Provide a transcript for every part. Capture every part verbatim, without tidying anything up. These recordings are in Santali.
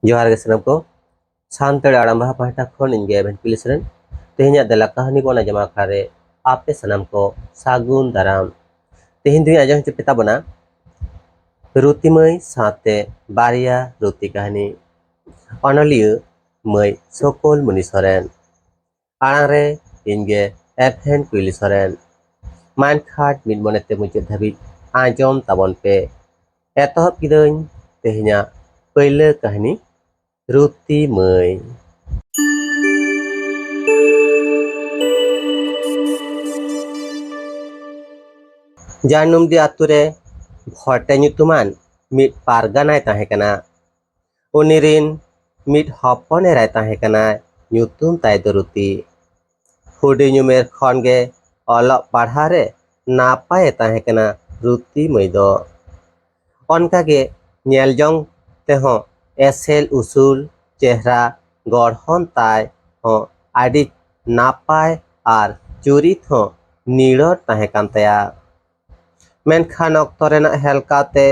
ᱡᱚᱦᱟᱨ ᱜᱮ ᱥᱟᱱᱟᱢ ᱠᱚ᱾ ᱥᱟᱱᱛᱟᱲ ᱟᱲᱟᱝ ᱵᱟᱦᱟ ᱯᱟᱦᱴᱟ ᱠᱷᱚᱱ ᱤᱧ ᱜᱮ ᱮᱵᱷᱮᱱ ᱠᱩᱞᱤ ᱥᱚᱨᱮᱱ᱾ ᱛᱮᱦᱮᱧᱟᱜ ᱫᱮᱞᱟ ᱠᱟᱹᱦᱱᱤ ᱵᱚᱱ ᱟᱸᱡᱚᱢ ᱟᱠᱷᱲᱟ ᱨᱮ ᱟᱯᱮ ᱥᱟᱱᱟᱢ ᱠᱚ ᱥᱟᱹᱜᱩᱱ ᱫᱟᱨᱟᱢ᱾ ᱛᱮᱦᱮᱧ ᱫᱚᱧ ᱟᱸᱡᱚᱢ ᱦᱚᱪᱚ ᱯᱮ ᱛᱟᱵᱚᱱᱟ ᱨᱩᱛᱤ ᱢᱟᱹᱭ ᱥᱟᱶᱛᱮ ᱵᱟᱨᱭᱟ ᱨᱩᱛᱤ ᱠᱟᱹᱦᱱᱤ᱾ ᱚᱱᱚᱞᱤᱭᱟᱹ ᱢᱟᱹᱭ ᱥᱚᱠᱚᱞ ᱢᱩᱱᱤ ᱥᱚᱨᱮᱱ᱾ ᱟᱲᱟᱝ ᱨᱮ ᱤᱧ ᱜᱮ ᱮᱵᱷᱮᱱ ᱠᱩᱭᱞᱤ ᱥᱚᱨᱮᱱ᱾ ᱢᱟ ᱮᱱᱠᱷᱟᱱ ᱢᱤᱫ ᱢᱚᱱᱮᱛᱮ ᱢᱩᱪᱟᱹᱫ ᱫᱷᱟᱹᱵᱤᱡ ᱟᱸᱡᱚᱢ ᱛᱟᱵᱚᱱ ᱯᱮ᱾ ᱮᱛᱚᱦᱚᱵ ᱠᱤᱫᱟᱹᱧ ᱛᱮᱦᱮᱧᱟᱜ ᱯᱟᱹᱭᱞᱟᱹ ᱠᱟᱹᱦᱱᱤ, ᱨᱩᱛᱤ ᱢᱟᱹᱭ᱾ ᱡᱟᱹᱱᱩᱢᱰᱤ ᱟᱛᱳ ᱨᱮ ᱵᱷᱚᱴᱮ ᱧᱩᱛᱩᱢᱟᱱ ᱢᱤᱫ ᱯᱟᱨᱜᱟᱱᱟᱭ ᱛᱟᱦᱮᱸ ᱠᱟᱱᱟ᱾ ᱩᱱᱤ ᱨᱤᱱ ᱢᱤᱫ ᱦᱚᱯᱚᱱ ᱮᱨᱟᱭ ᱛᱟᱦᱮᱸ ᱠᱟᱱᱟᱭ, ᱧᱩᱛᱩᱢ ᱛᱟᱭ ᱫᱚ ᱨᱩᱛᱤ᱾ ᱦᱩᱰᱤᱧ ᱩᱢᱮᱨ ᱠᱷᱚᱱ ᱜᱮ ᱚᱞᱚᱜ ᱯᱟᱲᱦᱟᱣ ᱨᱮ ᱱᱟᱯᱟᱭᱮ ᱛᱟᱦᱮᱸ ᱠᱟᱱᱟ ᱨᱩᱛᱤ ᱢᱟᱹᱭ ᱫᱚ᱾ ᱚᱱᱠᱟ ᱜᱮ ᱧᱮᱞ ᱡᱚᱝ ᱛᱮᱦᱚᱸ ᱮᱥᱮᱞ ᱩᱥᱩᱞ, ᱪᱮᱦᱨᱟ ᱜᱚᱲᱦᱚᱱ ᱛᱟᱭ ᱦᱚᱸ ᱟᱹᱰᱤ ᱱᱟᱯᱟᱭ ᱟᱨ ᱪᱩᱨᱤᱛ ᱦᱚᱸ ᱱᱤᱲᱚᱨ ᱛᱟᱦᱮᱸ ᱠᱟᱱ ᱛᱟᱭᱟ᱾ ᱢᱮᱱᱠᱷᱟᱱ ᱚᱠᱛᱚ ᱨᱮᱱᱟᱜ ᱦᱮᱞᱠᱟᱣ ᱛᱮ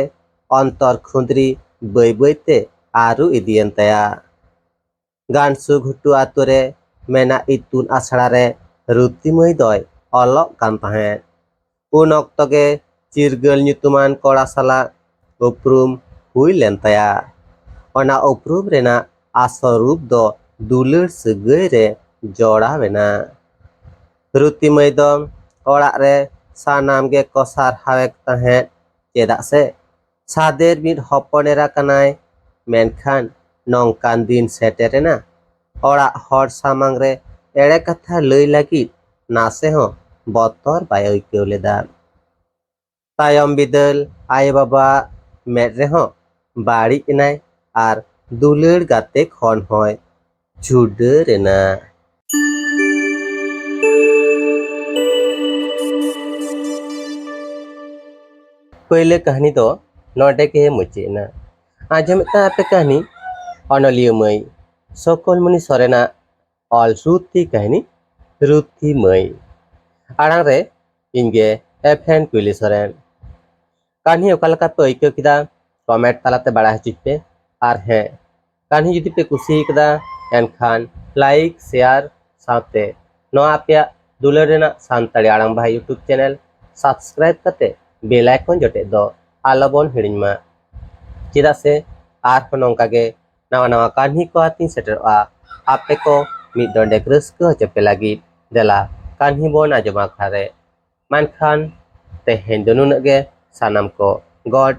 ᱚᱱᱛᱚᱨ ᱠᱷᱩᱸᱫᱽᱨᱤ ᱵᱟᱹᱭ ᱵᱟᱹᱭ ᱛᱮ ᱟᱹᱨᱩ ᱤᱫᱤᱭᱮᱱ ᱛᱟᱭᱟ᱾ ᱜᱟᱱᱥᱩ ᱜᱷᱩᱴᱩ ᱟᱛᱳ ᱨᱮ ᱢᱮᱱᱟᱜ ᱤᱛᱩᱱ ᱟᱥᱲᱟ ᱨᱮ ᱨᱩᱛᱤ ᱢᱟᱹᱭ ᱫᱚᱭ ᱚᱞᱚᱜ ᱠᱟᱱ ᱛᱟᱦᱮᱸᱫ᱾ ᱩᱱ ᱚᱠᱛᱚ ᱜᱮ ᱪᱤᱨᱜᱟᱹᱞ ᱧᱩᱛᱩᱢᱟᱱ ᱠᱚᱲᱟ ᱥᱟᱞᱟᱜ ᱩᱯᱨᱩᱢ ᱦᱩᱭ ᱞᱮᱱ ᱛᱟᱭᱟ᱾ ᱚᱱᱟ ᱩᱯᱨᱩᱢ ᱨᱮᱱᱟᱜ ᱟᱥᱚᱞ ᱨᱩᱯ ᱫᱚ ᱫᱩᱞᱟᱹᱲ ᱥᱟᱹᱜᱟᱹᱭ ᱨᱮ ᱡᱚᱲᱟᱣ ᱮᱱᱟ᱾ ᱨᱩᱛᱤ ᱢᱟᱹᱭ ᱫᱚ ᱚᱲᱟᱜ ᱨᱮ ᱥᱟᱱᱟᱢ ᱜᱮᱠᱚ ᱥᱟᱨᱦᱟᱣᱮ ᱛᱟᱦᱮᱸᱫ, ᱪᱮᱫᱟᱜ ᱥᱮ ᱥᱟᱫᱮᱨ ᱢᱤᱫ ᱦᱚᱯᱚᱱ ᱮᱨᱟ ᱠᱟᱱᱟᱭ᱾ ᱢᱮᱱᱠᱷᱟᱱ ᱱᱚᱝᱠᱟᱱ ᱫᱤᱱ ᱥᱮᱴᱮᱨᱮᱱᱟ, ᱚᱲᱟᱜ ᱦᱚᱲ ᱥᱟᱢᱟᱝ ᱨᱮ ᱮᱲᱮ ᱠᱟᱛᱷᱟ ᱞᱟᱹᱭ ᱞᱟᱹᱜᱤᱫ ᱱᱟᱥᱮ ᱦᱚᱸ ᱵᱚᱛᱚᱨ ᱵᱟᱭ ᱟᱹᱭᱠᱟᱹᱣ ᱞᱮᱫᱟ᱾ ᱛᱟᱭᱚᱢ ᱵᱤᱫᱟᱹᱞ ᱟᱭᱳ-ᱵᱟᱵᱟᱣᱟᱜ ᱢᱮᱫ ᱨᱮᱦᱚᱸ ᱵᱟᱹᱲᱤᱡ ᱮᱱᱟᱭ ᱟᱨ ᱫᱩᱞᱟᱹᱲ ᱜᱟᱛᱮ ᱠᱷᱚᱱ ᱦᱚᱸᱭ ᱪᱷᱩᱰᱟᱹᱨ ᱮᱱᱟ᱾ ᱯᱟᱹᱭᱞᱟᱹ ᱠᱟᱹᱦᱱᱤ ᱫᱚ ᱱᱚᱰᱮ ᱜᱮ ᱢᱩᱪᱟᱹᱫ ᱮᱱᱟ᱾ ᱟᱸᱡᱚᱢᱮᱫ ᱛᱟᱦᱮᱸ ᱟᱯᱮ ᱠᱟᱹᱦᱱᱤ ᱚᱱᱚᱞᱤᱭᱟᱹ ᱢᱟᱹᱭ ᱥᱚᱠᱚᱞᱢᱚᱱᱤ ᱥᱚᱨᱮᱱᱟᱜ ᱚᱞ ᱨᱩᱛᱤ ᱠᱟᱹᱦᱱᱤ, ᱨᱩᱛᱤ ᱢᱟᱹᱭ᱾ ᱟᱲᱟᱝ ᱨᱮ ᱤᱧ ᱜᱮ ᱮᱯᱷᱮᱱ ᱠᱩᱭᱞᱤ ᱥᱚᱨᱮᱱ᱾ ᱠᱟᱹᱦᱱᱤ ᱚᱠᱟ ᱞᱮᱠᱟ ᱯᱮ ᱟᱹᱭᱠᱟᱹᱣ ᱠᱮᱫᱟ, ᱠᱚᱢᱮᱱᱴ ᱛᱟᱞᱟᱛᱮ ᱵᱟᱲᱟᱭ ᱦᱚᱪᱚᱧ ᱯᱮ᱾ ᱟᱨ ᱦᱮᱸ, ᱠᱟᱹᱦᱱᱤ ᱡᱩᱫᱤ ᱯᱮ ᱠᱩᱥᱤ ᱠᱟᱫᱟ, ᱮᱱᱠᱷᱟᱱ like, share ᱥᱟᱶᱛᱮ ᱱᱚᱣᱟ ᱟᱯᱮᱭᱟᱜ ᱫᱩᱞᱟᱹᱲ ᱨᱮᱱᱟᱜ ᱥᱟᱱᱛᱟᱲᱤ ᱟᱲᱟᱝ ᱵᱟᱦᱟ YouTube channel subscribe ᱠᱟᱛᱮ bell icon ᱡᱚᱴᱮᱫ ᱫᱚ ᱟᱞᱚ ᱵᱚᱱ ᱦᱤᱲᱤᱧ ᱢᱟ᱾ ᱪᱮᱫᱟᱜ ᱥᱮ ᱟᱨᱦᱚᱸ ᱱᱚᱝᱠᱟ ᱜᱮ ᱱᱟᱣᱟ ᱱᱟᱣᱟ ᱠᱟᱹᱦᱱᱤ ᱠᱚ ᱟᱛᱮᱧ ᱥᱮᱴᱮᱨᱚᱜᱼᱟ, ᱟᱯᱮ ᱠᱚ ᱢᱤᱫ ᱰᱚᱸᱰᱮᱠ ᱨᱟᱹᱥᱠᱟᱹ ᱦᱚᱪᱚ ᱯᱮ ᱞᱟᱹᱜᱤᱫ᱾ ᱫᱮᱞᱟ ᱠᱟᱹᱦᱱᱤ ᱵᱚᱱ ᱟᱸᱡᱚᱢ ᱟᱠᱷᱲᱟ ᱨᱮ᱾ ᱢᱮᱱᱠᱷᱟᱱ ᱛᱮᱦᱮᱧ ᱫᱚ ᱱᱩᱱᱟᱹᱜ ᱜᱮ᱾ ᱥᱟᱱᱟᱢ ᱠᱚ ᱜᱚᱰ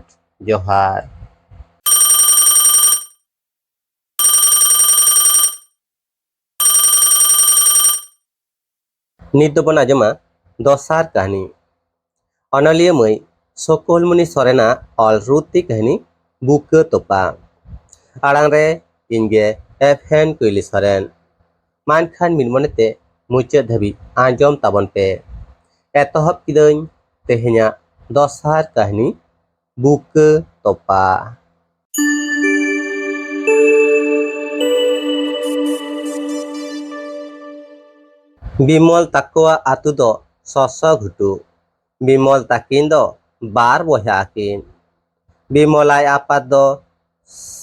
ᱡᱚᱦᱟᱨ᱾ ᱱᱤᱛ ᱫᱚᱵᱚᱱ ᱟᱸᱡᱚᱢᱟ ᱫᱚᱥᱟᱨ ᱠᱟᱹᱦᱱᱤ᱾ ᱚᱱᱚᱞᱤᱭᱟᱹ ᱢᱟᱹᱭ ᱥᱚᱠᱚᱞᱢᱩᱱᱤ ᱥᱚᱨᱮᱱᱟᱜ ᱚᱞ ᱨᱩᱛᱤ ᱠᱟᱹᱦᱱᱤ ᱵᱩᱠᱟᱹ ᱛᱚᱯᱟ᱾ ᱟᱲᱟᱝ ᱨᱮ ᱤᱧ ᱜᱮ ᱮᱯᱷ ᱮᱱ ᱠᱩᱭᱞᱤ ᱥᱚᱨᱮᱱ᱾ ᱢᱟ ᱮᱱᱠᱷᱟᱱ ᱢᱤᱫ ᱢᱚᱱᱮᱛᱮ ᱢᱩᱪᱟᱹᱫ ᱫᱷᱟᱹᱵᱤᱡ ᱟᱸᱡᱚᱢ ᱛᱟᱵᱚᱱ ᱯᱮ᱾ ᱮᱛᱚᱦᱚᱵ ᱠᱤᱫᱟᱹᱧ ᱛᱮᱦᱮᱧᱟᱜ ᱫᱚᱥᱟᱨ ᱠᱟᱹᱦᱱᱤ, ᱵᱩᱠᱟᱹ ᱛᱚᱯᱟ᱾ ᱵᱤᱢᱚᱞ ᱛᱟᱠᱚᱣᱟᱜ ᱟᱹᱛᱩ ᱫᱚ ᱥᱚᱥᱚ ᱜᱷᱩᱴᱩ᱾ ᱵᱤᱢᱚᱞ ᱛᱟᱹᱠᱤᱱ ᱫᱚ ᱵᱟᱨ ᱵᱚᱭᱦᱟ ᱟᱹᱠᱤᱱ᱾ ᱵᱤᱢᱚᱞ ᱟᱡ ᱟᱯᱟᱛ ᱫᱚ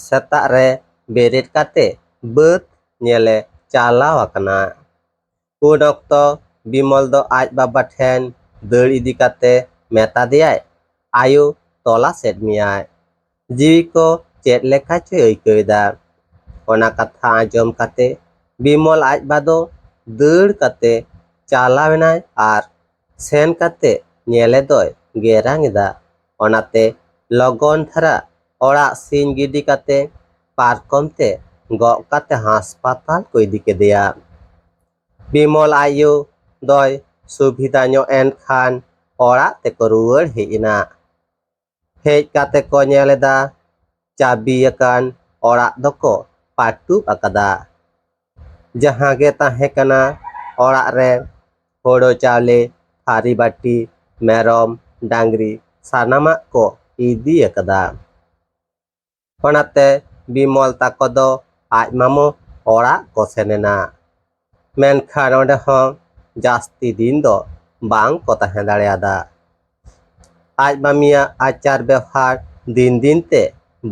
ᱥᱮᱛᱟᱜ ᱨᱮ ᱵᱮᱨᱮᱫ ᱠᱟᱛᱮ ᱵᱟᱹᱫᱽ ᱧᱮᱞᱮ ᱪᱟᱞᱟᱣ ᱟᱠᱟᱱᱟ᱾ ᱩᱱ ᱚᱠᱛᱚ ᱵᱤᱢᱚᱞ ᱫᱚ ᱟᱡ ᱵᱟᱵᱟ ᱴᱷᱮᱱ ᱫᱟᱹᱲ ᱤᱫᱤ ᱠᱟᱛᱮ ᱢᱮᱛᱟ ᱫᱮᱭᱟᱭ, "ᱟᱭᱳ, ᱛᱚᱞᱟᱥᱮᱫ ᱢᱮᱭᱟᱭ᱾ ᱡᱤᱣᱤ ᱠᱚ ᱪᱮᱫ ᱞᱮᱠᱟ ᱪᱚᱭ ᱟᱹᱭᱠᱟᱹᱣ ᱮᱫᱟ᱾" ᱚᱱᱟ ᱠᱟᱛᱷᱟ ᱟᱸᱡᱚᱢ ᱠᱟᱛᱮ ᱵᱤᱢᱚᱞ ᱟᱡ ᱵᱟ ᱫᱚ ᱫᱟᱹᱲ ᱠᱟᱛᱮ ᱪᱟᱞᱟᱣ ᱮᱱᱟᱭ ᱟᱨ ᱥᱮᱱ ᱠᱟᱛᱮ ᱧᱮᱞᱮ ᱫᱚᱭ ᱜᱮᱨᱟᱝ ᱮᱫᱟ᱾ ᱚᱱᱟᱛᱮ ᱞᱚᱜᱚᱱ ᱫᱷᱟᱨᱟ ᱚᱲᱟᱜ ᱥᱤᱧ ᱜᱤᱰᱤ ᱠᱟᱛᱮ ᱯᱟᱨᱠᱚᱢ ᱛᱮ ᱜᱚᱜ ᱠᱟᱛᱮ ᱦᱟᱥᱯᱟᱛᱟᱞ ᱠᱚ ᱤᱫᱤ ᱠᱮᱫᱮᱭᱟ᱾ ᱵᱤᱢᱚᱞ ᱟᱡ ᱭᱳ ᱫᱚᱭ ᱥᱩᱵᱤᱫᱷᱟ ᱧᱚᱜ ᱮᱱ ᱠᱷᱟᱱ ᱚᱲᱟᱜ ᱛᱮᱠᱚ ᱨᱩᱣᱟᱹᱲ ᱦᱮᱡ ᱮᱱᱟ᱾ ᱦᱮᱡ ᱠᱟᱛᱮ ᱠᱚ ᱧᱮᱞ ᱮᱫᱟ, ᱪᱟᱹᱵᱤ ᱟᱠᱟᱱ ᱚᱲᱟᱜ ᱫᱚᱠᱚ ᱯᱟᱹᱴᱩᱵ ᱟᱠᱟᱫᱟ᱾ ᱡᱟᱦᱟᱸ ᱜᱮ ᱛᱟᱦᱮᱸ ᱠᱟᱱᱟ ᱚᱲᱟᱜ ᱨᱮ, ᱦᱳᱲᱳ ᱪᱟᱣᱞᱮ, ᱛᱷᱟᱹᱨᱤ ᱵᱟᱹᱴᱤ, ᱢᱮᱨᱚᱢ, ᱰᱟᱝᱨᱤ, ᱥᱟᱱᱟᱢᱟᱜ ᱠᱚ ᱤᱫᱤ ᱟᱠᱟᱫᱟ᱾ ᱚᱱᱟᱛᱮ ᱵᱤᱢᱚᱞ ᱛᱟᱠᱚ ᱫᱚ ᱟᱡ ᱢᱟᱢᱚ ᱚᱲᱟᱜ ᱠᱚ ᱥᱮᱱ ᱮᱱᱟ᱾ ᱢᱮᱱᱠᱷᱟᱱ ᱚᱸᱰᱮ ᱦᱚᱸ ᱡᱟᱹᱥᱛᱤ ᱫᱤᱱ ᱫᱚ ᱵᱟᱝ ᱠᱚ ᱛᱟᱦᱮᱸ ᱫᱟᱲᱮᱭᱟᱫᱟ᱾ ᱟᱡ ᱢᱟᱢᱤᱭᱟᱜ ᱟᱪᱟᱨ ᱵᱮᱣᱦᱟᱨ ᱫᱤᱱ ᱫᱤᱱ ᱛᱮ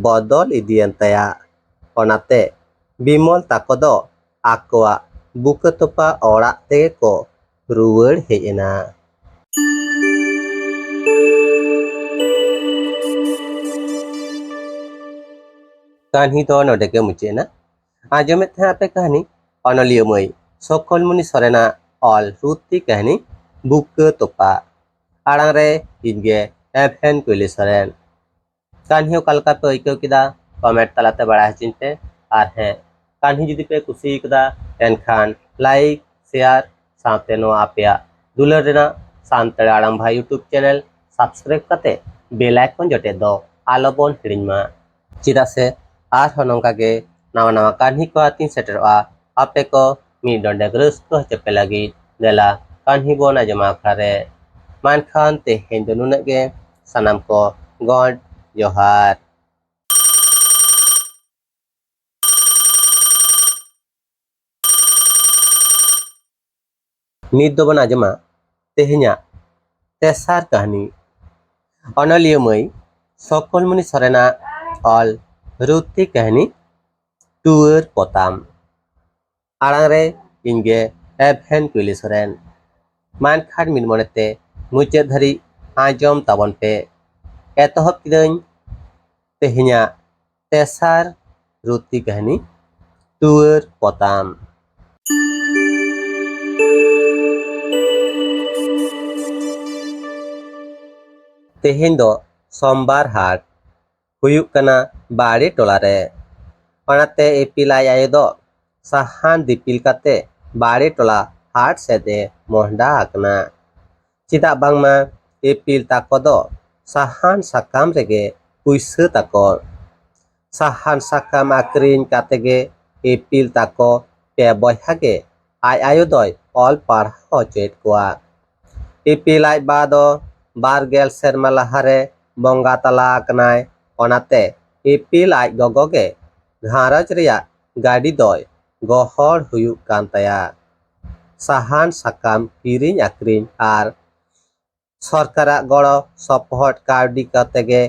ᱵᱚᱫᱚᱞ ᱤᱫᱤᱭᱮᱱ ᱛᱟᱭᱟ᱾ ᱚᱱᱟᱛᱮ ᱵᱤᱢᱚᱞ ᱛᱟᱠᱚ ᱫᱚ ᱟᱠᱚᱣᱟᱜ ᱵᱩᱠᱟᱹ ᱛᱚᱯᱟ ᱚᱲᱟᱜ ᱛᱮᱜᱮ ᱠᱚ ᱨᱩᱣᱟᱹᱲ ᱦᱮᱡ ᱮᱱᱟ᱾ ᱠᱟᱹᱦᱱᱤ ᱫᱚ ᱱᱚᱰᱮ ᱜᱮ ᱢᱩᱪᱟᱹᱫ ᱮᱱᱟ᱾ ᱟᱸᱡᱚᱢᱮᱫ ᱛᱟᱦᱮᱸ ᱟᱯᱮ ᱠᱟᱹᱦᱱᱤ ᱚᱱᱚᱞᱤᱭᱟᱹ ᱢᱟᱹᱭ ᱥᱚᱠᱚᱞᱢᱩᱱᱤ ᱥᱚᱨᱮᱱᱟᱜ ᱚᱞ ᱨᱩᱛᱤ ᱠᱟᱹᱦᱱᱤ ᱵᱩᱠᱟᱹ ᱛᱚᱯᱟ᱾ ᱟᱲᱟᱝ ᱨᱮ ᱤᱧ ᱜᱮ ᱮᱵᱷᱮᱱ ᱠᱩᱭᱞᱤ ᱥᱚᱨᱮᱱ᱾ ᱠᱟᱹᱦᱱᱤ ᱚᱠᱟ ᱞᱮᱠᱟ ᱯᱮ ᱟᱹᱭᱠᱟᱹᱣ ᱠᱮᱫᱟ, ᱠᱚᱢᱮᱱᱴ ᱛᱟᱞᱟᱛᱮ ᱵᱟᱲᱟᱭ ᱦᱚᱪᱚᱧ ᱯᱮ᱾ ᱟᱨ ᱦᱮᱸ, ᱠᱟᱹᱦᱱᱤ ᱡᱩᱫᱤ ᱯᱮ ᱠᱩᱥᱤ ᱠᱟᱫᱟ, ᱮᱱᱠᱷᱟᱱ ᱞᱟᱭᱤᱠ, ᱥᱮᱭᱟᱨ, ᱥᱟᱶᱛᱮ ᱱᱚᱣᱟ ᱟᱯᱮᱭᱟᱜ ᱫᱩᱞᱟᱹᱲ ᱨᱮᱱᱟᱜ ᱥᱟᱱᱛᱟᱲᱤ ᱟᱲᱟᱝ ᱵᱷᱟᱭ YouTube ᱪᱮᱱᱮᱞ ᱥᱟᱵᱥᱠᱨᱟᱭᱤᱵ ᱠᱟᱛᱮ ᱵᱮᱞ ᱟᱭᱠᱚᱱ ᱡᱚᱴᱮᱫ ᱫᱚ ᱟᱞᱚ ᱵᱚᱱ ᱦᱤᱲᱤᱧ ᱢᱟ᱾ ᱪᱮᱫᱟᱜ ᱥᱮ ᱟᱨᱦᱚᱸ ᱱᱚᱝᱠᱟ ᱜᱮ ᱱᱟᱣᱟ ᱱᱟᱣᱟ ᱠᱟᱹᱦᱱᱤ ᱠᱚ ᱟᱛᱤᱧ ᱥᱮᱴᱮᱨᱚᱜᱼᱟ᱾ ᱟᱯᱮ ᱠᱚ ᱢᱤᱫ ᱰᱚᱸᱰᱮᱠ ᱨᱟᱹᱥᱠᱟᱹ ᱦᱚᱪᱚ ᱯᱮ ᱞᱟᱹᱜᱤᱫ ᱫᱮᱞᱟ ᱠᱟᱹᱦᱱᱤ ᱵᱚᱱ ᱟᱸᱡᱚᱢᱟ ᱟᱠᱷᱲᱟ ᱨᱮ᱾ ᱢᱟ ᱮᱱᱠᱷᱟᱱ ᱛᱮᱦᱮᱧ ᱫᱚ ᱱᱩᱱᱟᱹᱜ ᱜᱮ᱾ ᱥᱟᱱᱟᱢ ᱠᱚ ᱜᱚᱰ ᱡᱚᱦᱟᱨ᱾ ᱱᱤᱛ ᱫᱚᱵᱚᱱ ᱟᱸᱡᱚᱢᱟ ᱛᱮᱦᱮᱧᱟᱜ ᱛᱮᱥᱟᱨ ᱠᱟᱹᱦᱱᱤ᱾ ᱚᱱᱚᱞᱤᱭᱟᱹ ᱢᱟᱹᱭ ᱥᱚᱠᱚᱞᱢᱩᱱᱤ ᱥᱚᱨᱮᱱᱟᱜ ᱚᱞ ᱨᱩᱛᱤ ᱠᱟᱹᱦᱱᱤ ᱴᱩᱣᱟᱹᱨ ᱯᱚᱛᱟᱢ᱾ ᱟᱲᱟᱝ ᱨᱮ ᱤᱧ ᱜᱮ ᱮᱵᱷᱮᱱ ᱠᱩᱭᱞᱤ ᱥᱚᱨᱮᱱ᱾ ᱢᱟ ᱮᱱᱠᱷᱟᱱ ᱢᱤᱫ ᱢᱚᱱᱮᱛᱮ ᱢᱩᱪᱟᱹᱫ ᱫᱷᱟᱹᱨᱤᱡ ᱟᱸᱡᱚᱢ ᱛᱟᱵᱚᱱ ᱯᱮ᱾ ᱮᱛᱚᱦᱚᱵ ᱠᱤᱫᱟᱹᱧ ᱛᱮᱦᱮᱧᱟᱜ ᱛᱮᱥᱟᱨ ᱨᱩᱛᱤ ᱠᱟᱹᱦᱱᱤ ᱴᱩᱣᱟᱹᱨ ᱯᱚᱛᱟᱢ᱾ ᱛᱮᱦᱮᱧ ᱫᱚ ᱥᱳᱢᱵᱟᱨ ᱦᱟᱴ ᱦᱩᱭᱩᱜ ᱠᱟᱱᱟ ᱵᱟᱲᱮ ᱴᱚᱞᱟ ᱨᱮ᱾ ᱚᱱᱟᱛᱮ ᱤᱯᱤᱞ ᱟᱡ ᱟᱭᱳ ᱫᱚ ᱥᱟᱦᱟᱱ ᱫᱤᱯᱤᱞ ᱠᱟᱛᱮ ᱵᱟᱲᱮ ᱴᱚᱞᱟ ᱦᱟᱴ ᱥᱮᱫ ᱮ ᱢᱚᱦᱰᱟ ᱟᱠᱟᱱᱟ᱾ ᱪᱮᱫᱟᱜ ᱵᱟᱝᱢᱟ ᱤᱯᱤᱞ ᱛᱟᱠᱚ ᱫᱚ ᱥᱟᱦᱟᱱ ᱥᱟᱠᱟᱢ ᱨᱮᱜᱮ ᱯᱩᱭᱥᱟᱹ ᱛᱟᱠᱚ᱾ ᱥᱟᱦᱟᱱ ᱥᱟᱠᱟᱢ ᱟᱹᱠᱷᱨᱤᱧ ᱠᱟᱛᱮ ᱜᱮ ᱤᱯᱤᱞ ᱛᱟᱠᱚ ᱯᱮ ᱵᱚᱭᱦᱟ ᱜᱮ ᱟᱡ ᱟᱭᱳ ᱫᱚᱭ ᱚᱞ ᱯᱟᱲᱦᱟᱣ ᱦᱚᱪᱚᱭᱮᱫ ᱠᱚᱣᱟ᱾ ᱤᱯᱤᱞ ᱟᱡ ᱵᱟ ᱫᱚ ᱵᱟᱨ ᱜᱮᱞ ᱥᱮᱨᱢᱟ ᱞᱟᱦᱟᱨᱮ ᱵᱚᱸᱜᱟ ᱛᱟᱞᱟ ᱟᱠᱟᱱᱟᱭ᱾ ᱚᱱᱟᱛᱮ ᱤᱯᱤᱞ ᱟᱡ ᱜᱚᱜᱚ ᱜᱮ ᱜᱷᱟᱨᱚᱸᱡᱽ ᱨᱮᱭᱟᱜ ᱜᱟᱹᱰᱤ ᱫᱚᱭ ᱜᱚᱦᱚᱲ ᱦᱩᱭᱩᱜ ᱠᱟᱱ ᱛᱟᱭᱟ᱾ ᱥᱟᱦᱟᱱ ᱥᱟᱠᱟᱢ ᱠᱤᱨᱤᱧ ᱟᱹᱠᱷᱨᱤᱧ ᱟᱨ ᱥᱚᱨᱠᱟᱨᱟᱜ ᱜᱚᱲᱚ ᱥᱚᱯᱚᱦᱚᱫ ᱠᱟᱹᱣᱰᱤ ᱠᱚᱛᱮ ᱜᱮ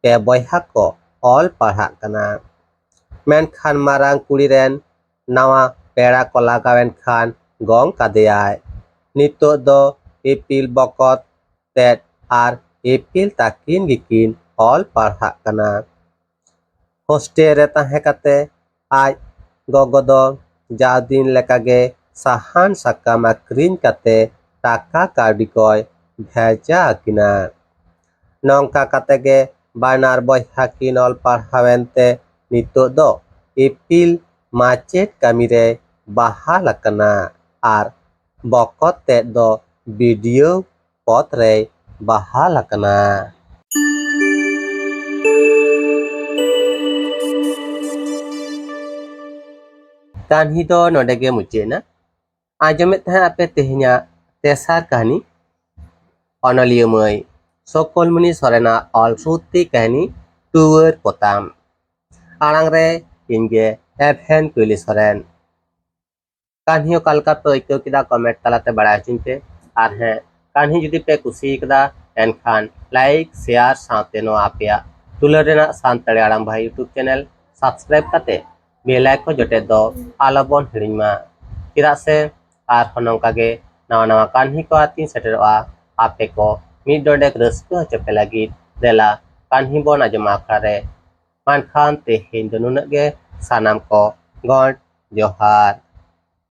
ᱯᱮ ᱵᱚᱭᱦᱟ ᱠᱚ ᱚᱞ ᱯᱟᱲᱦᱟᱜ ᱠᱟᱱᱟ᱾ ᱢᱮᱱᱠᱷᱟᱱ ᱢᱟᱨᱟᱝ ᱠᱩᱲᱤ ᱨᱮᱱ ᱱᱟᱣᱟ ᱯᱮᱲᱟ ᱠᱚ ᱞᱟᱜᱟᱣᱮᱱ ᱠᱷᱟᱱ ᱜᱚᱝ ᱠᱟᱫᱮᱭᱟᱭ᱾ ᱱᱤᱛᱚᱜ ᱫᱚ ᱤᱯᱤᱞ ᱵᱚᱠᱚᱛ ᱛᱮᱫ ᱟᱨ ᱤᱯᱤᱞ ᱛᱟᱹᱠᱤᱱ ᱜᱮᱠᱤᱱ ᱚᱞ ᱯᱟᱲᱦᱟᱜ ᱠᱟᱱᱟ᱾ ᱦᱳᱥᱴᱮᱞ ᱨᱮ ᱛᱟᱦᱮᱸ ᱠᱟᱛᱮ ᱟᱡ ᱜᱚᱜᱚ ᱫᱚ ᱡᱟᱣ ᱫᱤᱱ ᱞᱮᱠᱟᱜᱮ ᱥᱟᱦᱟᱱ ᱥᱟᱠᱟᱢ ᱟᱹᱠᱷᱨᱤᱧ ᱠᱟᱛᱮ ᱴᱟᱠᱟ ᱠᱟᱹᱣᱰᱤ ᱠᱚᱭ ᱵᱷᱮᱡᱟ ᱟᱹᱠᱤᱱᱟ᱾ ᱱᱚᱝᱠᱟ ᱠᱟᱛᱮ ᱜᱮ ᱵᱟᱱᱟᱨ ᱵᱚᱭᱦᱟ ᱠᱤᱱ ᱚᱞ ᱯᱟᱲᱦᱟᱣᱮᱱ ᱛᱮ ᱱᱤᱛᱚᱜ ᱫᱚ ᱤᱯᱤᱞ ᱢᱟᱪᱮᱫ ᱠᱟᱹᱢᱤ ᱨᱮᱭ ᱵᱟᱦᱟᱞ ᱟᱠᱟᱱᱟ ᱟᱨ ᱵᱚᱠᱚᱛ ᱛᱮᱫ ᱫᱚ ᱵᱤ ᱰᱤ ᱳ ᱯᱚᱫᱽ ᱨᱮᱭ ᱵᱟᱦᱟᱞ ᱟᱠᱟᱱᱟ᱾ ᱠᱟᱹᱦᱱᱤ ᱫᱚ ᱱᱚᱰᱮ ᱜᱮ ᱢᱩᱪᱟᱹᱫ ᱮᱱᱟ᱾ ᱟᱸᱡᱚᱢᱮᱫ ᱛᱟᱦᱮᱸ ᱟᱯᱮ ᱛᱮᱦᱮᱧᱟᱜ ᱛᱮᱥᱟᱨ ᱠᱟᱹᱦᱱᱤ, ᱚᱱᱚᱞᱤᱭᱟᱹ ᱢᱟᱹᱭ ᱥᱚᱠᱚᱞᱢᱩᱱᱤ ᱥᱚᱨᱮᱱᱟᱜ ᱚᱞ ᱥᱩᱛᱤ ᱠᱟᱹᱦᱱᱤ ᱴᱩᱣᱟᱹᱨ ᱯᱚᱛᱟᱢ᱾ ᱟᱲᱟᱝ ᱨᱮ ᱤᱧ ᱜᱮ ᱮᱵᱷᱮᱱ ᱠᱩᱭᱞᱤ ᱥᱚᱨᱮᱱ᱾ ᱠᱟᱹᱦᱱᱤ ᱚᱠᱟ ᱞᱮᱠᱟ ᱯᱮ ᱟᱹᱭᱠᱟᱹᱣ ᱠᱮᱫᱟ, ᱠᱚᱢᱮᱱᱴ ᱛᱟᱞᱟᱛᱮ ᱵᱟᱲᱟᱭ ᱦᱚᱪᱚᱧ ᱯᱮ᱾ ᱟᱨ ᱦᱮᱸ, ᱠᱟᱹᱦᱱᱤ ᱡᱩᱫᱤ ᱯᱮ ᱠᱩᱥᱤ ᱠᱟᱫᱟ, ᱮᱱᱠᱷᱟᱱ ᱞᱟᱭᱤᱠ, ᱥᱮᱭᱟᱨ ᱥᱟᱶᱛᱮ ᱱᱚᱣᱟ ᱟᱯᱮᱭᱟᱜ ᱫᱩᱞᱟᱹᱲ ᱨᱮᱱᱟᱜ ᱥᱟᱱᱛᱟᱲᱤ ᱟᱲᱟᱝ ᱵᱷᱟᱭ ᱭᱩᱴᱩᱵᱽ ᱪᱮᱱᱮᱞ ᱥᱟᱵᱥᱠᱨᱟᱭᱤᱵᱽ ᱠᱟᱛᱮ ᱵᱮᱞ ᱟᱭᱠᱚᱱ ᱡᱚᱴᱮᱫ ᱫᱚ ᱟᱞᱚ ᱵᱚᱱ ᱦᱤᱲᱤᱧ ᱢᱟ᱾ ᱪᱮᱫᱟᱜ ᱥᱮ ᱟᱨᱦᱚᱸ ᱱᱚᱝᱠᱟ ᱜᱮ ᱱᱟᱣᱟ ᱱᱟᱣᱟ ᱠᱟᱹᱦᱱᱤ ᱠᱚ ᱟᱛᱤᱧ ᱥᱮᱴᱮᱨᱚᱜᱼᱟ᱾ ᱟᱯᱮ ᱠᱚ ᱢᱤᱫ ᱰᱚᱸᱰᱮᱠ ᱨᱟᱹᱥᱠᱟᱹ ᱦᱚᱪᱚ ᱯᱮ ᱞᱟᱹᱜᱤᱫ ᱫᱮᱞᱟ ᱠᱟᱹᱦᱱᱤ ᱵᱚᱱ ᱟᱸᱡᱚᱢᱟ ᱟᱠᱷᱲᱟ ᱨᱮ᱾ ᱢᱮᱱᱠᱷᱟᱱ ᱛᱮᱦᱮᱧ ᱫᱚ ᱱᱩᱱᱟᱹᱜ ᱜᱮ᱾ ᱥᱟᱱᱟᱢ ᱠᱚ ᱜᱚᱰ ᱡᱚᱦᱟᱨ᱾